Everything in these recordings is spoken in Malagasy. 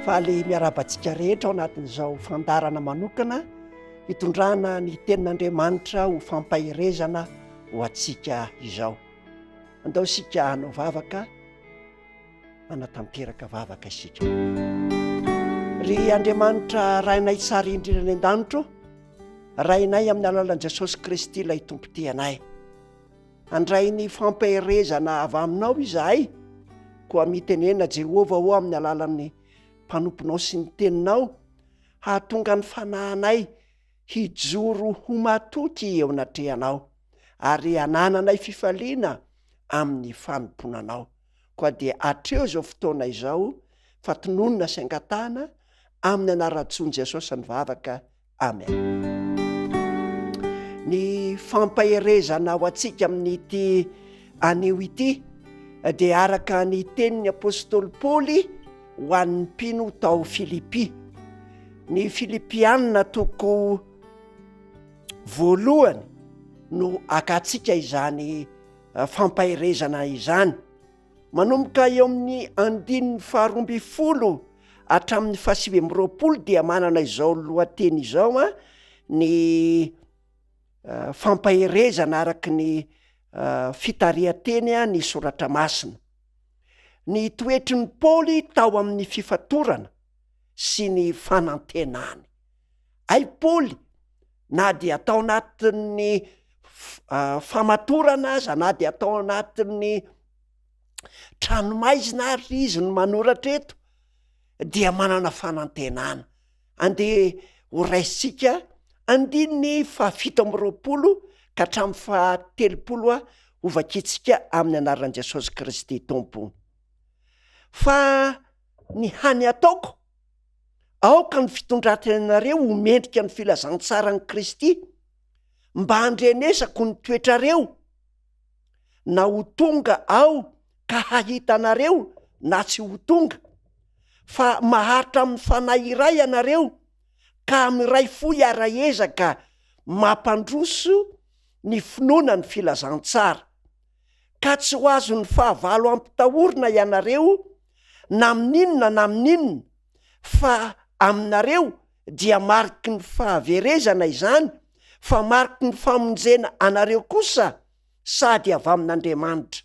Faly miarahaba antsika rehetra ao anatin'izao fandaharana manokana hitondrana ny tenin'Andriamanitra ho fampaherezana ho antsika izao. Andao isika hanao vavaka, hanatanteraka vavaka isika. Ry Andriamanitra Rainay tsara indrindra any an-danitra ô, Rainay amin'ny alalan'i Jesosy Kristy ilay Tompo tia anay. Handray ny fampaherezana avy aminao izahay, koa mitenena Jehovah ô amin'ny alalan'ny mpanomponao sy ny teninao, hahatonga ny fanahinay hijoro ho matoky eo anatrehanao, ary hanananay fifaliana amin'ny fanompoana anao. Koa dia hatreo izao fotoana izao fa tononina sy angatahana amin'ny anaran-tsoan'i Jesosy ny vavaka. Amen. Ny fampaherezana ho antsika amin'ity anio ity dia araka ny tenin'ny apostoly Paoly ho an'ny mpino tao Filipy. Ny Filipianina toko voalohany no akantsika izany fampaherezana izany. Manomboka eo amin'ny andininy faharoambinifolo hatramin'ny fahasivy amby roapolo dia manana izao lohateny izao a ny fampaherezana araky ny fitarihan-teny ny soratra masina. Ny toetry ny Paoly tao amin'ny fifatorana sy ny fanantenany. Hay Paoly na dia tao anatin'ny famatorana aza na dia tao anatin'ny tranomaizina ary izy no manoratra eto dia manana fanantenana. Andeha ho raisintsika andininy fahafito amby roapolo ka hatramin'ny fahatelopolo a ho vakintsika amin'ny anaran'i Jesosy Kristy Tompo. Fa ny hany ataoko, aoka ny fitondran-tenanareo ho mendrika ny filazantsaran'i Kristy, mba handrenesako ny toetrareo, na ho tonga aho ka hahita anareo na tsy ho tonga, fa maharitra amin'ny fanahy iray ianareo ka miray fo hiara-ezaka mampandroso ny finoana ny filazantsara, ka tsy ho azon'ny fahavalo ampitahorina ianareo na amin'inona na amin'inona, fa aminareo dia mariky ny fahaverezana izany, fa mariky ny famonjena anareo kosa sady avy amin'Andriamanitra.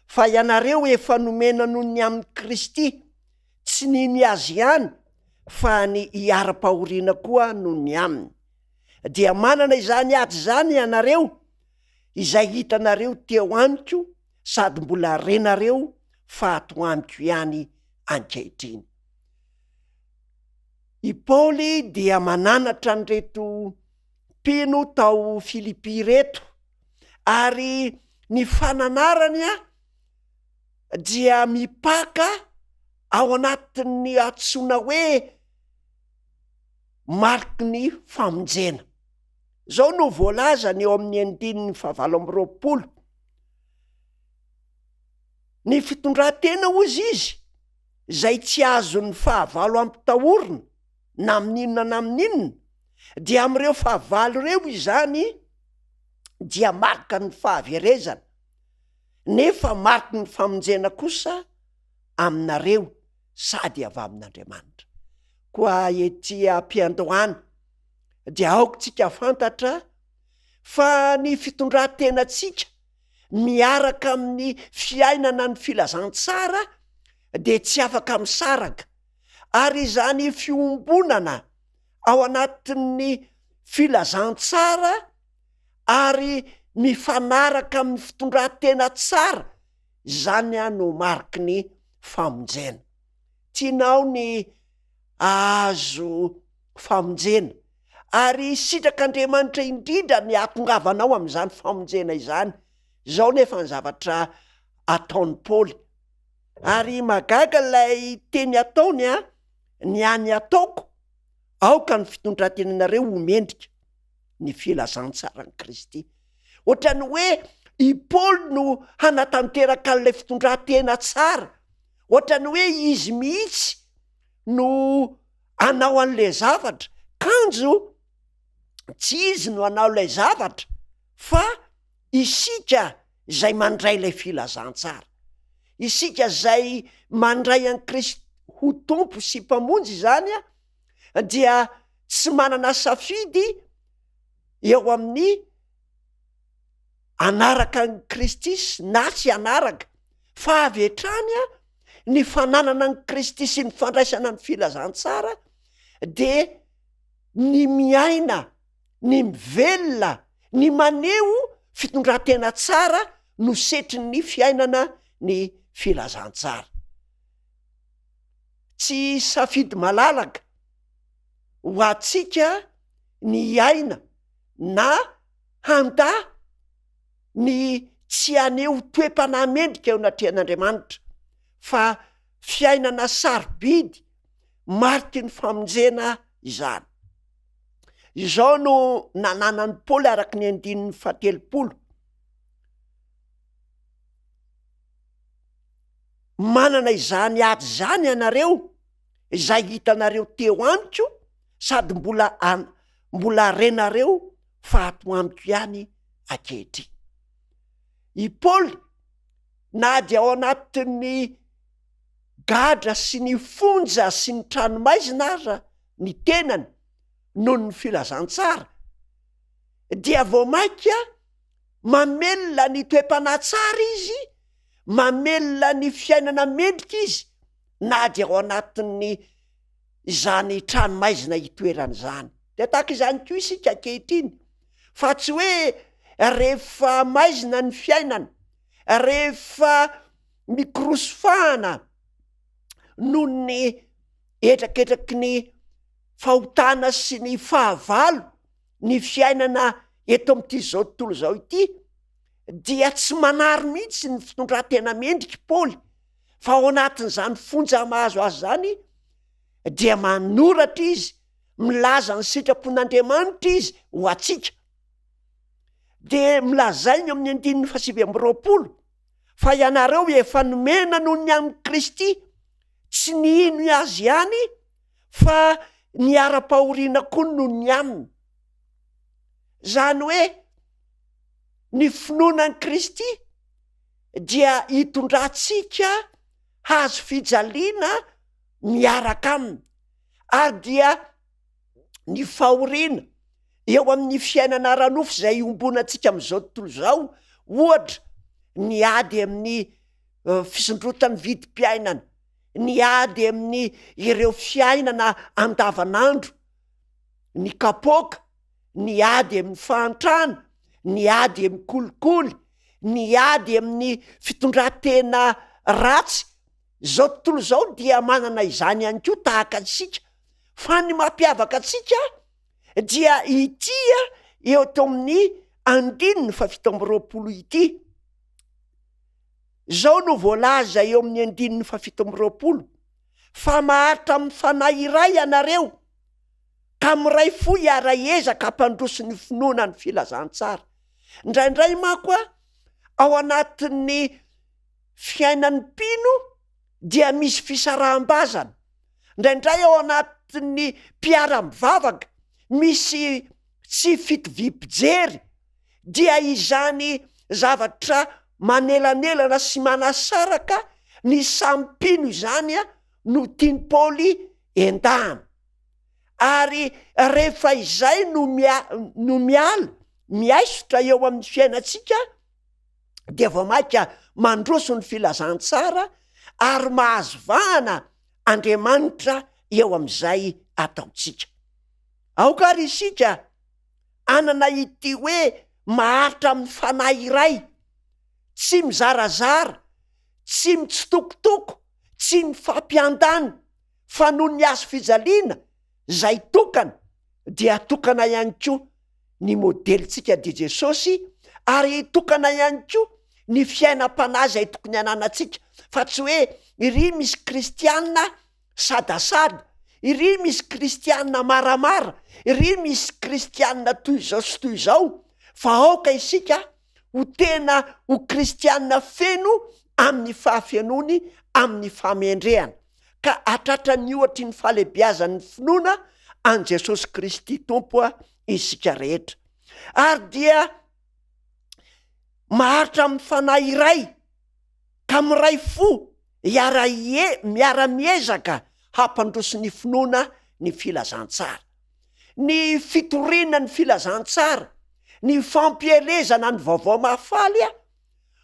Fa ianareo efa nomena noho ny amin'i Kristy, tsy ny ny Azy ihany, fa ny hiharam-pahoriana koa noho ny aminy. Dia manana izany ady izany ianareo, izay hitanareo teo amiko sady mbola renareo fa ato amiko ihany ankehitriny. I Paoly dia mananatra an'ireto mpino tao Filipy ireto, ary ny fananarany dia mipaka ao anatin'ny antsoina hoe mariky ny famonjena. Izao no voalazany eo amin'ny andininy fahavalo amby roapolo, Ny fitondran-tena hozy izy, izay tsy azon'ny fahavalo ampitahorina na amin'inona na amin'inona, dia amin'ireo fahavalo ireo izany dia marika ny fahaverezana, nefa mariky ny famonjena kosa aminareo sady avy amin'Andriamanitra. Koa ety am-piandohana dia aoka tsika fantatra fa ny fitondran-tenantsika miaraka amin'ny fiainana ny filazantsara dia tsy afaka misaraka, ary izany fiombonana ao anatin'ny filazantsara ary mifanaraka amin'ny fitondran-tena tsara izany no mariky ny famonjena. Tianao ny ahazo famonjena ary sitrak'Andriamanitra indrindra ny hahatongavanao amin'izany famonjena izany. Izao nefa ny zavatra ataon'i Paoly, ary mahagaga ilay teny ataony a, ny hany ataoko, aoka ny fitondran-tenanareo ho mendrika ny filazantsaran'i Kristy. Ohatran'ny hoe i Paoly no hanatanteraka an'ilay fitondran-tena tsara, ohatran'ny hoe izy mihitsy no hanao an'ilay zavatra, kanjo tsy izy no hanao ilay zavatra fa isika izay mandray ilay filazantsara, isika izay mandray an'i Kristy. ho Tompo sy Mpamonjy izany dia tsy manana safidy eo amin'ny hanaraka an'i Kristy na tsy hanaraka, fa avy hatrany ny fananana an'i Kristy sy ny fandraisana ny filazantsara de ny miaina, ny mivelona, ny maneho fitondran-tena tsara no setrin'ny fiainana ny filazantsara. Tsy safidy malalaka ho antsika ny hiaina na handà ny tsy haneho toe-panahy mendrika eo anatrehan'Andriamanitra, fa fiainana sarobidy mariky ny famonjena izany. Izao no nananan'i Paoly araka ny andininy fahatelopolo, Manana izany ady izany ianareo, izay hitanareo teo amiko sady mbola mbola renareo fa ato amiko ihany ankehitriny. I Paoly na dia ao anatin'ny gadra sy ny fonja sy ny tranomaizina aza ny tenany noho ny filazantsara dia vao mainka mamelona ny toe-panahy tsara izy, mamelona ny fiainana mendrika izy na dia ao anatin'ny izany tranomaizina itoerany izany. Dia tahaka izany koa isika ankehitriny, fa tsy hoe rehefa maizina ny fiainana, rehefa mikorosy fahana noho ny hetraketraky ny fahotana sy ny fahavalo ny fiainana eto amin'ity zao tontolo izao ity, dia tsy manary mihitsy ny fitondran-tena mendrika i Paoly, fa ao anatin'izany fonja mahazo azy izany dia manoratra izy, milaza ny sitrapon'Andriamanitra izy ho antsika. Dia milazainy amin'ny andininy fahasivy amby roapolo fa ianareo efa nomena noho ny amin'i Kristy, tsy nino azy ihany fa niharam-pahoriana koa noho ny aminy. Izany hoe ny finoana an'i Kristy dia hitondrantsika hazo fijaliana miaraka aminy, ary dia ny fahoriana eo amin'ny fiainana ara-nofo izay iombonantsika amin'izao tontolo izao, ohatra ny ady amin'ny fisondrotan'ny vidim-piainana, ny ady amin'ny ireo fiainana andavanandro, ny kapoaka, ny ady amin'ny fahantrana, ny ady amin'ny kolikoly, ny ady amin'ny fitondran-tena ratsy, izao tontolo izao dia manana izany ihany koa tahaka antsika, fa ny mampiavaka antsika dia ity eo ato amin'ny andininy fahafito amby roapolo ity. Izao no voalaza eo amin'ny andininy fahafito amby roapolo, Fa maharitra amin'ny fanahy iray ianareo, ka miray fo hiara-hiezaka hampandroso ny finoana ny filazantsara. Indraindray manko ao anatin'ny fiainan'ny mpino dia misy fisaraham-bazana, indraindray ao anatin'ny mpiara-mivavaka misy tsy fitoviam-pijery, dia izany zavatra manelanelana sy manasaraka ny samy mpino izany no tian'i Paoly endahana. Ary rehefa izay no mia- no miala, miaisotra eo amin'ny fiainantsika, dia vao mainka mandroso ny filazantsara ary mahazo vahana Andriamanitra eo amin'izay ataontsika. Aoka ary isika hanana ity hoe maharitra amin'ny fanahy iray, tsy mizarazara, tsy mitsitokotoko, tsy mifampiandany, fa noho ny hazo fijaliana izay tokana dia tokana ihany koa ny modelintsika dia Jesosy ary tokana ihany koa ny fiainam-panahy izay tokony hananantsika fa tsy hoe iry misy kristiana sadasada, iry misy kristiana maramara, iry misy kristiana toy izao sy toy izao fa aoka isika ho tena ho kristiana feno amin'ny fahafenoany amin'ny fahamendrehana ka hatratra ny ohatry ny fahalehibiazan'ny finoana an'i Jesosy Kristy Tompo isika rehetra. Ary dia maharitra amin'ny fanahy iray ka miray fo. Hiara-hie, miara-miezaka hampandroso ny finoana ny filazantsara. Ny fitoriana ny filazantsara, ny fampielezana ny vaovao mahafaly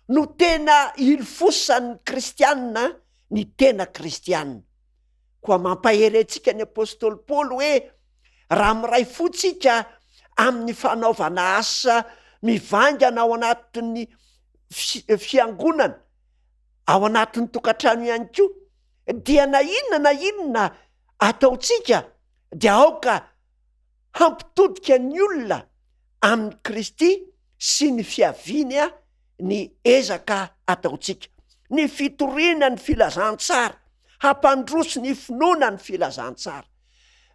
no tena ilofosan'ny kristianina ny tena kristianina. Koa mampahery antsika ny apostoly Paoly hoe raha miray fo tsika amin'ny fanaovana asa mivaingana ao anatin'ny fiangonana, ao anatin'ny tokantrano ihany koa, dia na inona na inona ataontsika dia aoka hampitodika ny olona amin'i Kristy sy ny fiaviany ny ezaka ataontsika. Ny fitoriana ny filazantsara, hampandroso ny finoana ny filazantsara.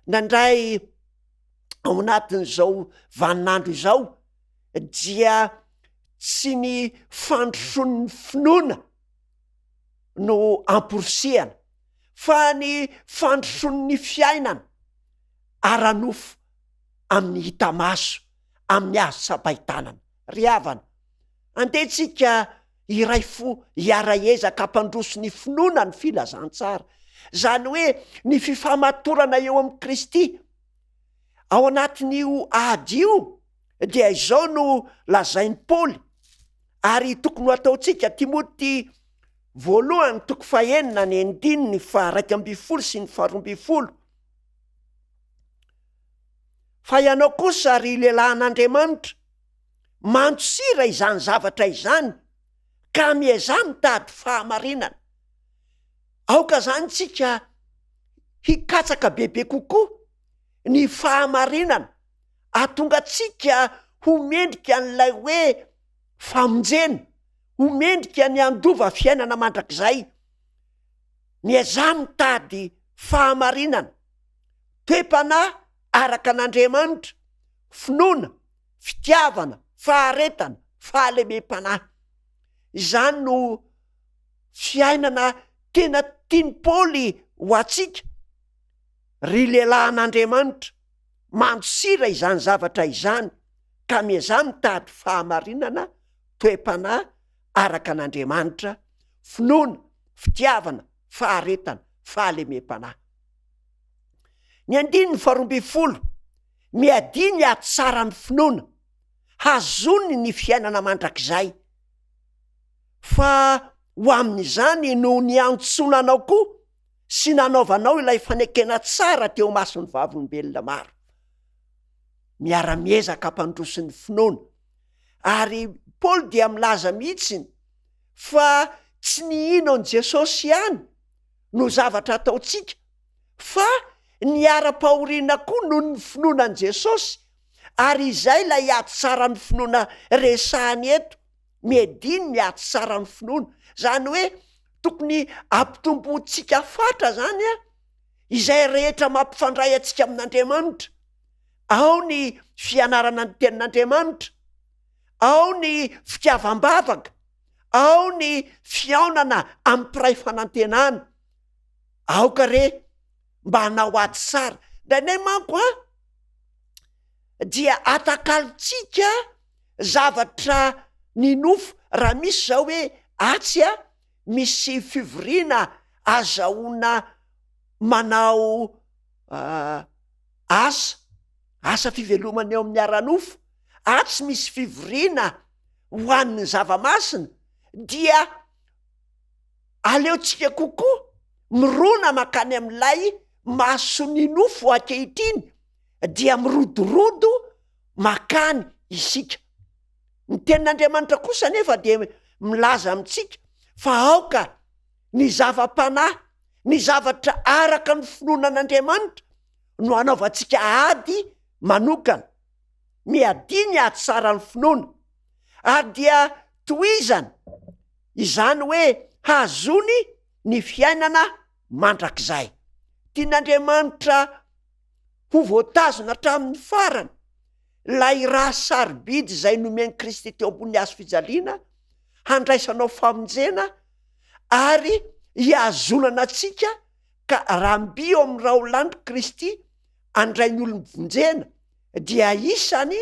Nandray ao anatin'izao vaninandro izao dia tsy ny fandrosoan'ny finoana no amporisihana fa ny fandrosoan'ny fiainana ara-nofo amin'ny hita maso, amin'ny azo tsapain-tanana. Ry havana, andeha tsika hiray fo hiara-hiezaka hampandroso ny finoana ny filazantsara, izany hoe ny fifamatorana eo amin'i Kristy. Ao anatin'io ady io dia izao no lazain'i Paoly ary tokony ho ataontsika, Timoty voalohany toko fahenina ny andininy faha-11 sy ny faha-12. Fa ianao kosa, ry lehilahin'Andriamanitra, mandosira izany zavatra izany, ka miezaha mitady fahamarinana. Aoka izany tsika hikatsaka bebe kokoa ny fahamarinana, hahatonga antsika ho mendrika an'ilay hoe famonjena, ho mendrika ny handova fiainana mandrakizay. Miezaha mitady fahamarinana, toe-panahy araka an'Andriamanitra, finoana, fitiavana, faharetana, fahalemem-panahy. Izany no fiainana tena tian'i Paoly ho antsika, ry lehilahin'Andriamanitra. Mandosira izany zavatra izany ka miezaha mitady fahamarinana, toe-panahy araka an'Andriamanitra, finoana, fitiavana, faharetana, fahalemem-panahy. Ny andininy faharoambinifolo, Miadia ny hatsaran'ny finoana, hazony ny fiainana mandrakizay. Fa ho amin'izany no niantsoana anao koa sy nanaovanao ilay fanekena tsara teo imason'ny vavolombelona maro. Miara-miezaka hampandroso ny finoana. Ary Paoly dia milaza mihitsy fa tsy ny hino an'i Jesosy ihany no zavatra ataontsika fa niharam-pahoriana koa noho ny finoana an'i Jesosy, ary izay ilay ady tsaran'ny finoana resahany eto, miadia ny ady tsaran'ny finoana, izany hoe tokony hampitombointsika fatra zany an, izay rehetra mampifandray antsika amin'Andriamanitra, ao ny fianarana ny tenin'Andriamanitra, ao ny fitiavam-bavaka, ao ny fihaonana amin'ny mpiray fanantenana, aoka re mba hanao ady tsara, indraindray manko an, dia atakalontsika zavatra ny nofo, raha misy zao hoe atsy an, misy fivoriana azahoana manao asa, asa fivelomana eo amin'ny ara-nofo, atsy misy fivoriana ho an'ny zava-masina dia aleontsika kokoa mirona mankany amin'ilay mason'ny nofo ankehitriny dia mirodorodo makany isika. Ny tenin'Andriamanitra kosa anefa dia milaza amintsika fa aoka ny zava-panahy, ny zavatra araka ny finoana an'Andriamanitra no hanaovantsika ady manokana. Miadia ny ady tsaran'ny finoana ary dia tohizana izany hoe hahazoany ny fiainana mandrakizay. Tian'Andriamanitra ho voatazona hatramin'ny farany ilay ra sarobidy izay nomen'i Kristy teo ambonin'ny hazo fijaliana handraisanao famonjena ary hihazonana antsika ka raha mby eo amin'ny raolandro Kristy handray ny olom-bonjena dia isany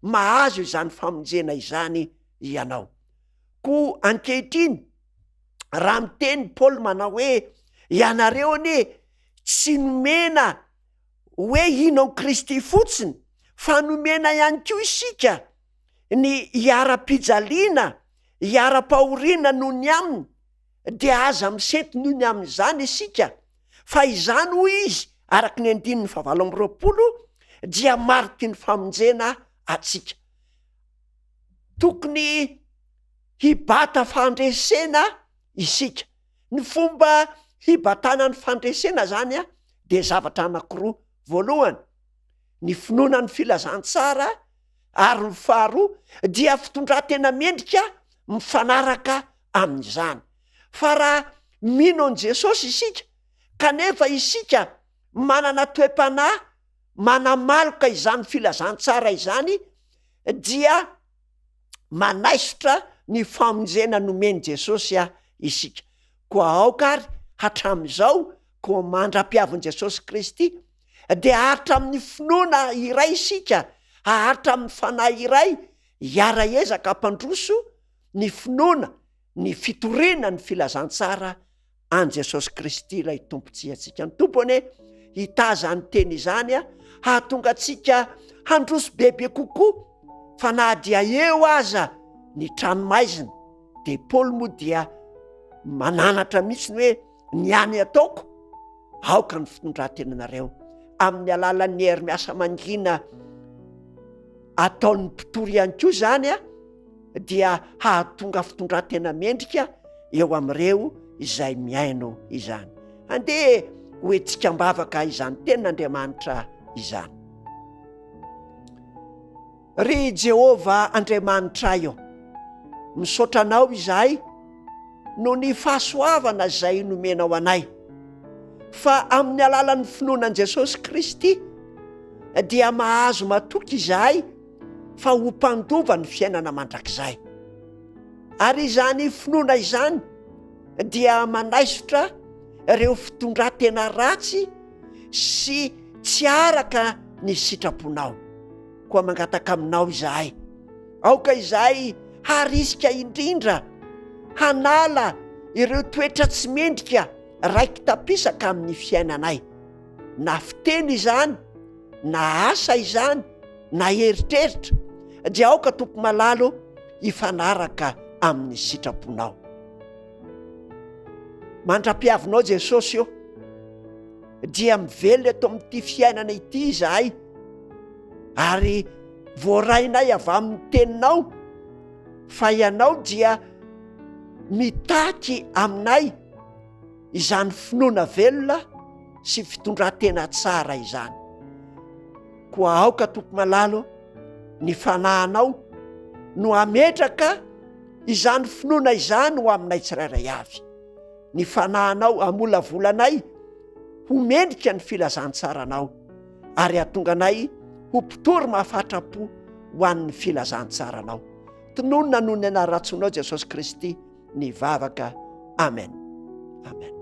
mahazo izany famonjena izany ianao. Koa ankehitriny. Raha miteny Paoly manao hoe, ianareo anie tsy nomena hoe hino an'i Kristy fotsiny fa nomena ihany koa isika ny hiara-pijaliana, hiara-pahoriana noho ny aminy, dia aza misento noho ny amin'izany isika, fa izany hoy izy araka ny andininy fahavalo amby 20 dia mariky ny famonjena antsika. Tokony hibata fandresena isika. Ny fomba hibatana ny fandresena zany a de zavatra anakiroa, voalohany ny finoana ny filazantsara ary ny faharoa dia fitondran-tena mendrika mifanaraka amin'izany. Fa raha mino an'i Jesosy isika kanefa isika manana toe-panahy manamaloka izany filazantsara izany dia manaisotra ny famonjena nomen'i Jesosy isika. Koa aoka ary hatramin'izao, koa mandra-piavin'i Jesosy Kristy, dia haharitra amin'ny finoana iray isika, haharitra amin'ny fanahy iray, hiara-hiezaka hampandroso ny finoana, ny fitoriana ny filazantsara an'i Jesosy Kristy ilay Tompontsika antsika. Ny Tompo anie hitaha izany teny izany hahatonga antsika handroso bebe kokoa fa na dia eo aza ny tranomaizina de Paoly moa dia mananatra mihitsy ny hoe ny any ataoko aoka ny fitondran-tenanareo amin'ny alalan'ny hery miasa mangina ataon'ny mpitory ihany koa izany a dia hahatonga fitondran-tena mendrika eo amin'ireo izay mihaino izany. Andeha ho entsika am-bavaka izany tenin'Andriamanitra izany. Ry Jehovah Andriamanitray ô, misaotra Anao izahay noho ny fahasoavana izay nomenao anay, fa amin'ny alalan'ny finoana an'i Jesosy Kristy dia mahazo matoky izahay fa ho mpandova ny fiainana mandrakizay. Ary izany finoana izany dia manaisotra ireo fitondran-tena ratsy sy tsy araka ny sitraponao. Koa mangataka aminao izahay, aoka izahay harisika indrindra hanala ireo toetra tsy mendrika raiki-tapisaka amin'ny fiainanay, na fiteny izany, na asa izany, na eritreritra, dia aoka Tompo malala ô hifanaraka amin'ny sitraponao. Mandra-piavinao Jesosy ô, dia mivelona eto amin'ity fiainana ity izahay, ary voarainay avy amin'ny teninao fa ianao dia mitaky aminay izany finoana velona sy fitondran-tena tsara izany. Koa aoka Tompo malala ô, ny fanahinao no hametraka izany finoana izany ho aminay tsirairay avy. Ny fanahinao hamolavola anay ho mendrika ny filazantsaranao ary hahatonga anay ho mpitory mahafatra-po ho an'ny filazantsaranao. Tononina noho ny anaran-tsoanao Jesosy Kristy ny vavaka. Amen. Amen.